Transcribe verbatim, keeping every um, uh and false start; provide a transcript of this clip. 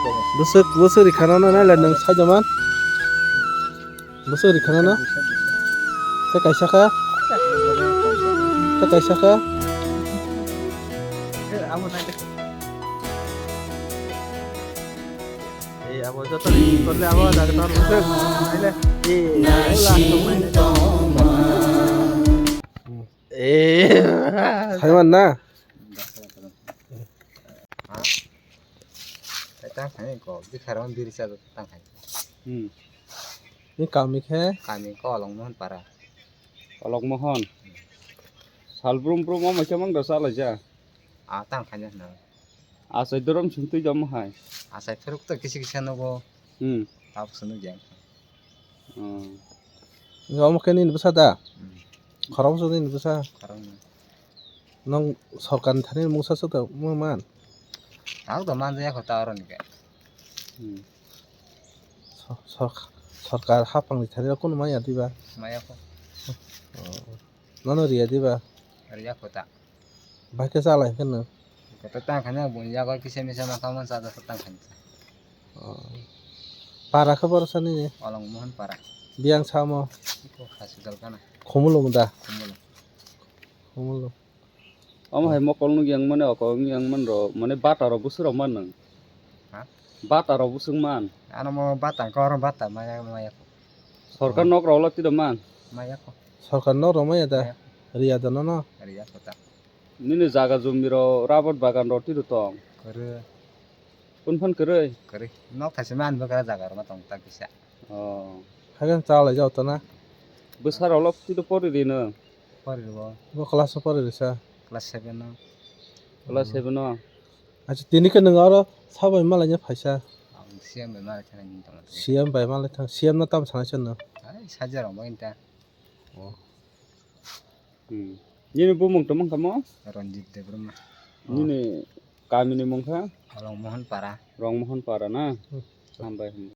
Bwswk, bwswk rikha no nailai nwng sajaman. Bwswk rikha no. Tei kaisa kha. Tei kaisa kha. Abo joto ni korle abo doctor bwswk. Naile. Eh. Saiman na? Tang khai ko, bikharang biri cha tang khai. Hmm. Ni kami khe? Kami ko Olong Mohon para. Olong Mohon. Sal brum brum omo khe mang da chalai ja. A tang khai na. Asai dorom sung twi jamo hai. Asai phirok to kisi kisa nogo. Hmm. Tap sunu jang. Hmm. Omo khe nini bwsa da? Hmm. Khorok bwsa nini bwsa? Khorok no. Nong sorkar ni thani mungsa swk da man? Ang to man ya kho ta oro ni ke. Hmm. So-, sork-, sorkar hapang ni thani kunu maya diba? Maya kho. Oh. Nono riya diba? Riya kho ta. Bai khe chalai khe no. Kota tang khanya bun ya kisa misa ma khaman sa da tang khanya. Oh. Para khe boro sani ni? Olong Mohon para. Biang samo? Iko hospital kana. Khumulung da? Khumulung. Khumulung. Omo hai mokol nuk yang mane oko yang man ro mane bata ro busur man nang. Ha? Bata ro busung man. Ano mo bata ko oro bata maya maya. Sorkar nok ro lo tiro man. Maya ko. Sorkar nok ro maya da. Maya. Riya da no no. Riya kho ta. Nini jaga jumi ro rabar bagan ro tiro tong. Kore. Kun phan kwrwi? Kwrwi. Nok thaisa man bwkha jaga rwma tong tak kisa. Oh. Hagan chalai jao tana? Bwsarok lok tito pori rino? Pori rwo. Bo class o pori risa? Class seven o. Class seven o? Acha tini khe nwng aro sabai malaina phaisa? Ang C M bai malai thangna ni tongma. C M bai malai thang, C M no tam sana chano? Ai, saja rok bai ta. Oh. Hmm. Nini bumung tongmung kamo? Ranjit Debbarma. Nini kami ni mung kha? Rongmohon Para. Rongmohon Para na? Hmm. Hambai, hambai.